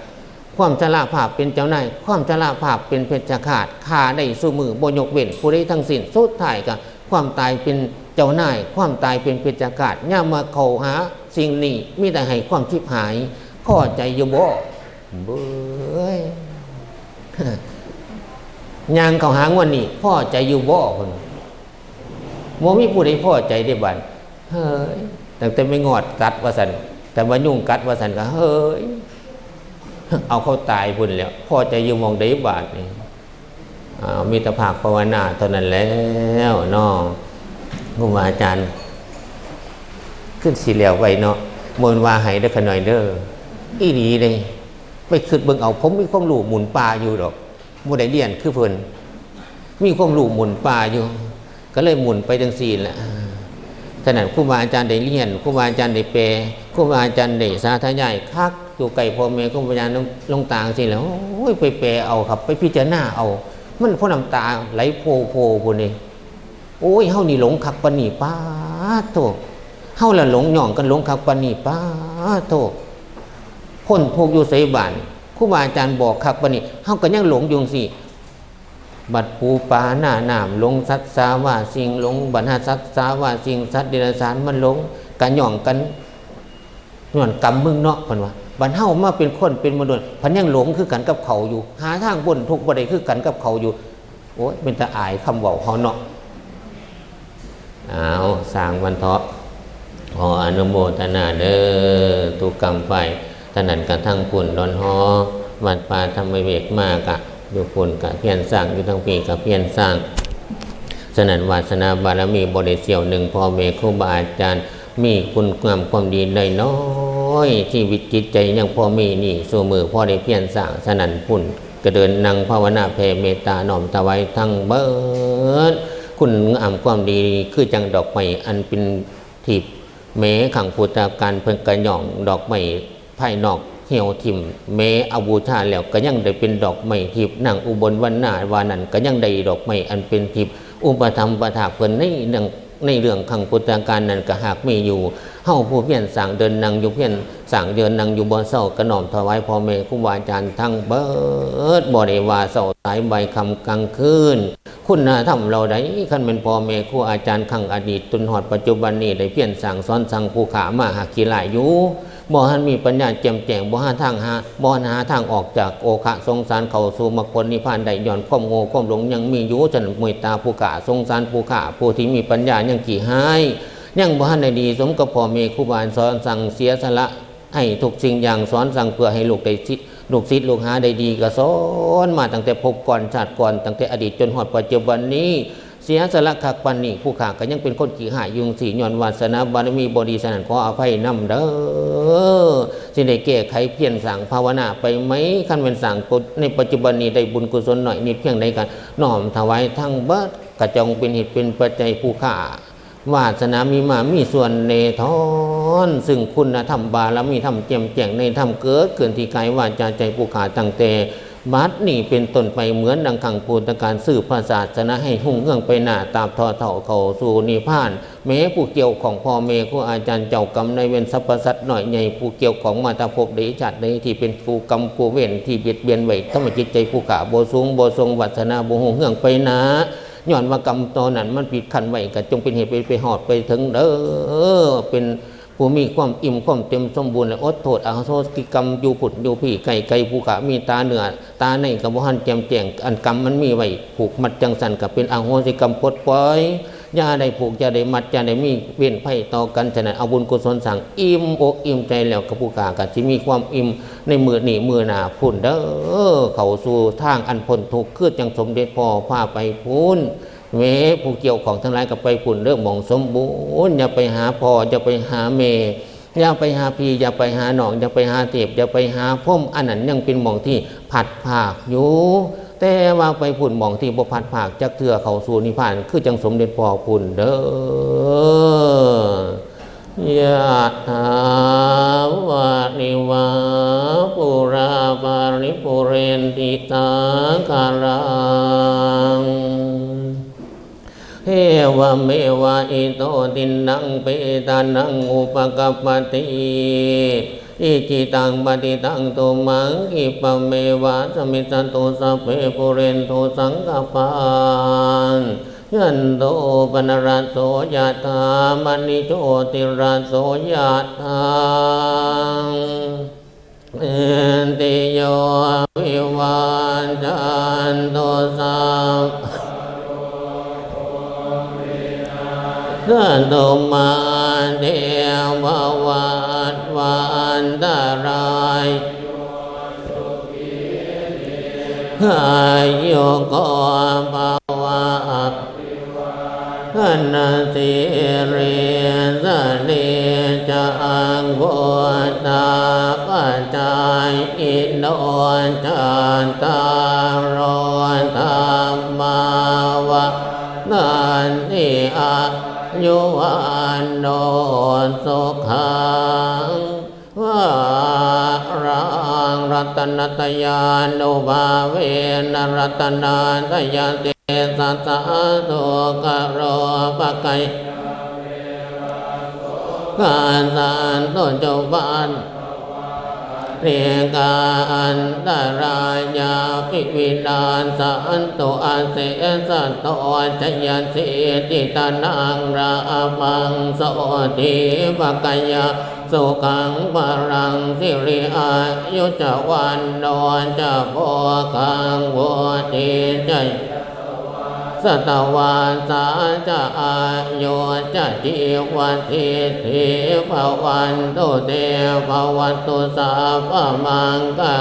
ความชราภาพเป็นเจ้านาย ความชราภาพเป็นเพชฌฆาต ฆ่าได้ซุมื้อ บ่ยกเว้นผู้ใดทั้งสิ้น สุดท้ายก็ความตายเป็นเจ้านาย ความตายเป็นเพชฌฆาต ยามมาเข้าหาสิ่งนี้ มีแต่ให้ความชิบหาย พอใจอยู่บ่ เบ้ย ย่างเข้าหางวดนี้ พอใจอยู่บ่ เพิ่น บ่มีผู้ใดพอใจเด้บัด เฮ้ย ตั้งแต่แมงอดกัดว่าซั่น แต่ว่ายุงกัดว่าซั่นก็ เฮ้ย เอาเขาตายพุ้นแหล้ว พอใจอยู่หม่องใดบาดนี่ อ่า มีแต่ภาคภาวนาเท่านั้นแล้วเนาะ ครูบาอาจารย์ คือสิแล้วไวเนาะ บ่แม่นว่าให้เด้อ ขะน้อยเด้อ อีหลีเด้ ไปคิดเบิ่งเอา ผมมีความรู้หมุนป่าอยู่ดอก บ่ได้เรียนคือเพิ่น มีความรู้หมุนป่าอยู่ ก็เลยหมุนไปจั่งซี้แหละ ฉะนั้นครูบาอาจารย์ได้เรียน ครูบาอาจารย์ได้แปล ครูบาอาจารย์ได้สาธยายคัก อยู่ใกล้พ่อแม่ครูบาอาจารย์ หลวง หลวงตาจั่งซี้แหละ โอ้ย ไปแปลเอาครับ ไปพิจารณาเอา มันพอน้ำตาไหลโพๆ พุ้นนี่ โอ้ย เฮานี่หลงคักปานนี้ ป๊าดโธ่ เฮาละหลงย่องกันหลงคักปานนี้ ป๊าดโธ่ พ้นทุกข์อยู่ไสบาด ครูบาอาจารย์บอกคักปานนี้ เฮาก็ยังหลงอยู่จั่งซี้ บัดปูปลาหน้าน้ำหลง สัตว์สาว่าสิ่งหลง บรรดาสัตว์สาว่าสิ่ง สัตว์เดรัจฉานมันหลง ก็ย่องกัน ย้อนกรรมมึงเนาะ เพิ่นว่า บัดเฮามาเป็นคนเป็นมนุษย์ พันยังหลงคือกันกับเขาอยู่ หาทางพ้นทุกข์บ่ได้คือกันกับเขาอยู่ โอ้ย เป็นตาอายคำเว้าเฮาเนาะ อ้าว สร้างมันเถาะ ขออนุโมทนาเด้อ ทุกกรรมฝ่าย ท่านนั้นกะทั้งพุ้นดอนฮอ วัดป่าธรรมวิเวกมากะ อยู่พุ้นกะเพียรสร้าง อยู่ทั้งพี้กะเพียรสร้าง ฉะนั้นวาสนาบารมีบ่ได้เสี้ยวหนึ่ง พ่อแม่ครูบาอาจารย์ มีคุณงามความดีได้น้อย ชีวิตจิตใจยังพอมีนี่ ซุมื้อพอได้เพียรสร้าง ฉะนั้นพุ้นกะเดินนั่งภาวนาแผ่เมตตาน้อมถวายทั้งเบิด คุณงามความดีคือจั่งดอกไม้อันเป็นทิพย์ แม้ครั้งพุทธกาลเพิ่นกะย่องดอกไม้ภายนอกเหี่ยวถิ่ม แม้เอาบูชาแล้วกะยังได้เป็นดอกไม้ทิพย์ นางอุบลวรรณาว่านั้นกะยังได้ดอกไม้อันเป็นทิพย์ อุปถัมภ์ประทาเพิ่นในเรื่อง ในเรื่องครั้งพุทธกาลนั้นกะหากมีอยู่ เฮาผู้เพียรสร้างเดินนั่งอยู่ เพียรสร้างเดินนั่งอยู่บ่เซา กะน้อมถวายพ่อแม่ครูบาอาจารย์ทั้งเบิด บ่ได้ว่าเซาสายบ่ายค่ำกลางคืน คุณธรรมเหล่าใด คันแม่นพ่อแม่ครูอาจารย์ครั้งอดีตจนฮอดปัจจุบันนี้ ได้เพียรสั่งสอนสั่งผู้ข้ามาหากขี้ร้ายอยู่ บ่ทันมีปัญญาแจ่มแจ้ง บ่หาทางหา บ่หาทางออกจากโอคะสงสาร เข้าสู่มรรคผลนิพพานได้ ย้อนความโง่ความหลงยังมีอยู่ ฉะนั้นเมตตาผู้ข้า สงสารผู้ข้า ผู้ที่มีปัญญายังขี้ฮ้าย ยังบ่ทันได้ดีสมกับพ่อแม่ครูบาอาจารย์สอนสั่งเสียสละ ให้ทุกสิ่งอย่างสอนสั่งเพื่อให้ลูกได้สิ ลูกศิษย์ลูกหาได้ดี ก็สอนมาตั้งแต่ภพก่อนชาติก่อน ตั้งแต่อดีตจนฮอดปัจจุบันนี้ เสียสละคักปานนี้ ผู้ข้าก็ยังเป็นคนขี้ฮ้ายอยู่จั่งซี้ ย้อนวาสนาบารมีบ่ดี ฉะนั้นขออภัยนำเด้อ สิได้แก้ไขเพียรสร้างภาวนาไปไหม คันแม่นสร้างในปัจจุบันนี้ได้บุญกุศลน้อยนิดเพียงใดก็น้อมถวายทั้งเบิด ก็จงเป็นเหตุเป็นปัจจัยผู้ข้า วาสนามีมามีส่วนแน่ทอน ซึ่งคุณธรรมบารมีธรรมแจ่มแจ้งในธรรมเกิดขึ้นที่กายวาจาใจผู้ข้าตั้งแต่บัดนี้เป็นต้นไป เหมือนดังครั้งพุทธกาล สืบพระศาสนาให้รุ่งเรืองไปหน้า ตราบเฒ่าเฒ่าเข้าสู่นิพพาน แม้ผู้เกี่ยวข้องพ่อแม่ครูอาจารย์เจ้ากรรมนายเวรสรรพสัตว์น้อยใหญ่ ผู้เกี่ยวข้องมาแต่ภพใดชาติใดที่เป็นผู้กรรมผู้เวรที่เบียดเบียนไว้ ทำให้จิตใจผู้ข้าบ่สูงบ่ส่ง วาสนาบ่รุ่งเรืองไปหน้า ย้อนว่ากรรมตอนนั้นมันปิดกั้นไว้ ก็จงเป็นเหตุไปไปฮอดไปถึงเด้อ เป็นผู้มีความอิ่มความเต็มสมบูรณ์ และอดโทษอโหสิกรรมอยู่พุ้นอยู่พี้ ใกล้ไกลผู้ข้ามีตาเนื้อตาในก็บ่ทันแจ่มแจ้ง อันกรรมมันมีไว้ผูกมัดจั่งซั้น ก็เป็นอโหสิกรรมปลดปล่อย อย่าได้ผูกอย่าได้มัดอย่าได้มีเวรภัยต่อกัน ฉะนั้นเอาบุญกุศลสร้างอิ่มอกอิ่มใจแล้ว ก็ผู้ข้าก็สิมีความอิ่มในมื้อนี้มื้อหน้าพุ้นเด้อ เข้าสู่ทางอันพ้นทุกข์ คือจั่งสมเด็จพ่อพาไปพุ้น แม้ผู้เกี่ยวข้องทั้งหลายก็ไปพุ้นเด้อ หม่องสมบูรณ์ อย่าไปหาพ่อ อย่าไปหาแม่ อย่าไปหาพี่ อย่าไปหาน้อง อย่าไปหาเทพ อย่าไปหาพรหม อันนั้นยังเป็นหม่องที่พลัดพรากอยู่ แต่ว่าไปพุ้นหม่องที่บ่พลัดพรากจักเทื่อ เข้าสู่นิพพาน คือจั่งสมเด็จพ่อพุ้นเด้อ ยะถาวาริวาปุราปาริปุเรนติสาคารัง เอวเมวะอิโตทินนังเปตานังอุปกัปปติ อิจิตังปฏิตังตุมหังคิปะเมวะสมิจจตุสัพเพปุเรนตุสังกปปา ยันโตปนรสโสยะถามณิโชติรสโสยะถา เอนติโยวิวัจจันตุสัพพะโรโควินัสสตุมาเตภวัตวันตรายโยสุขีทีฆายุโกภะวะ ธนสิริสะเนจังวุฒาปจายิโนจัตตาโรธัมมาวัฒันติอายุวัณโณสุขัง พลัง รัตนัตยานุภาเวนะรัตนาตยเตสะสะทุกขโรปะกะยาเวระโสกาสันตุจุปันนิกาอันตรายาปิวินาสันตุอาเสสะโตจยสิทธิตนังราภังโสทีปะกะยา สุขังพลังสิริอายุจะวันโนจะโภคังวุฒิจะยะสะวาสาจะอายุจะจีวสิทธิภะวันตุเตภะวะตุสัพพะมังคะ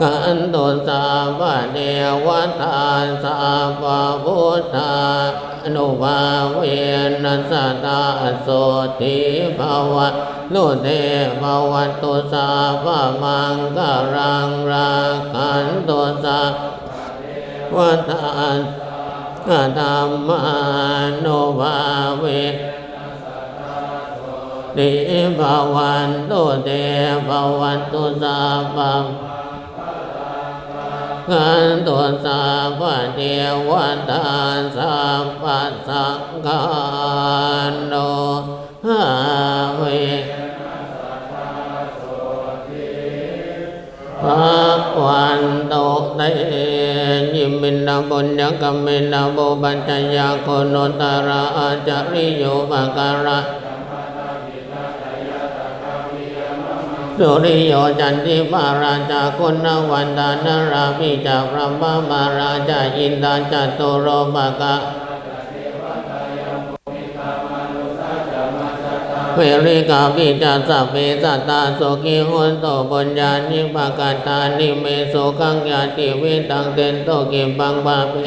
ขันตุสัพพะเทวะตาสัพพะพุทธา นุภาเวนะสะทาโสทีภะวะตุเตภะวะตุสัพพะมังคะลังรักขันตุสัพพะเทวะตาสัพพะธัมมานุภาเวนะสะทาโสทีภะวันตุเตภะวะตุสัพพะ ขันตุสัพพะเทวะตาสัพพะสังฆานุภาเวนะสะทาโสทีภะวันตุเต อิมินะปุญญะกะเมนะปุปปะจายักขุณุตตะระอาจาริโยปะการะ สุริโยจันทิมาราชาคุณวันดานาราปิจาพรหมมาราชาอินทาจตุโลปกาเวริกาปิจาสัพเพสัตตาสุขีหุนตุปุญญานิปกาตานิเมสุขังญาติวิตังเตนตุกิปังปาปิ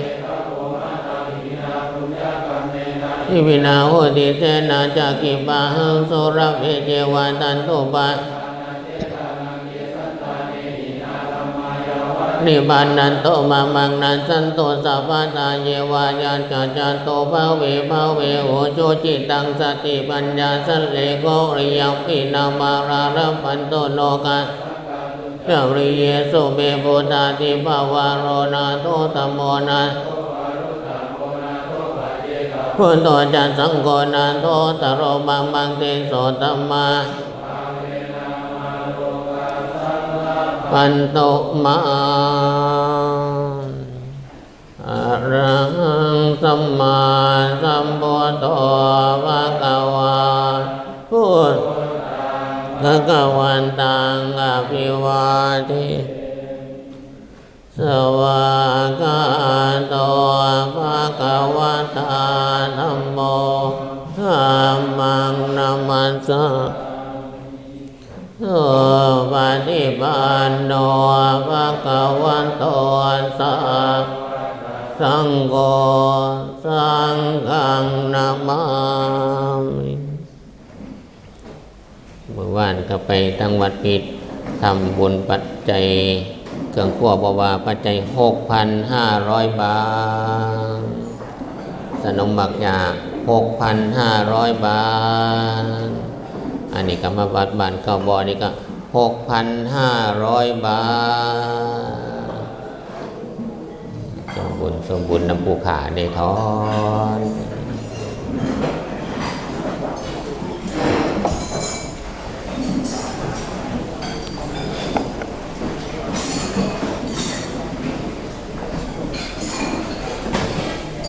Iminā hoticcena ca khippāhaṃ sulabhe ceva tathūpā nibbannato mamaṃ nassantu sabbadā yeva yattha jāto bhave bhave ujucittaṃ satipaññā sallekho viriyamhinā mārā labhantu nokāsaṃ kātuñca viriyesu me. Buddhādhipavaro nātho dhammo nātho buddho ca saṅgho nāthottaro mamaṃ tesottamā pantu mā. Arahaṃ sammāsambuddho bhagavā buddhaṃ bhagavantaṃ abhivāde svākkhāto bhagavatā dhammo dhammaṃ namassāmi. Supaṭipanno bhagavato sāvakasaṅgho saṅghaṃ namāmi. มื้อวานก็ไปทางวัดพิษ ทำบุญปัจจัยเครื่องครัว เพราะว่าปัจจัย หกพันห้าร้อย บาท สนมบักยา หกพันห้าร้อย บาท อันนี้ก็มาวัดบ้านเก้าบ่อนี่ก็ หกพันห้าร้อย บาท สมบุญ สมบุญนำผู้ขาในท้อง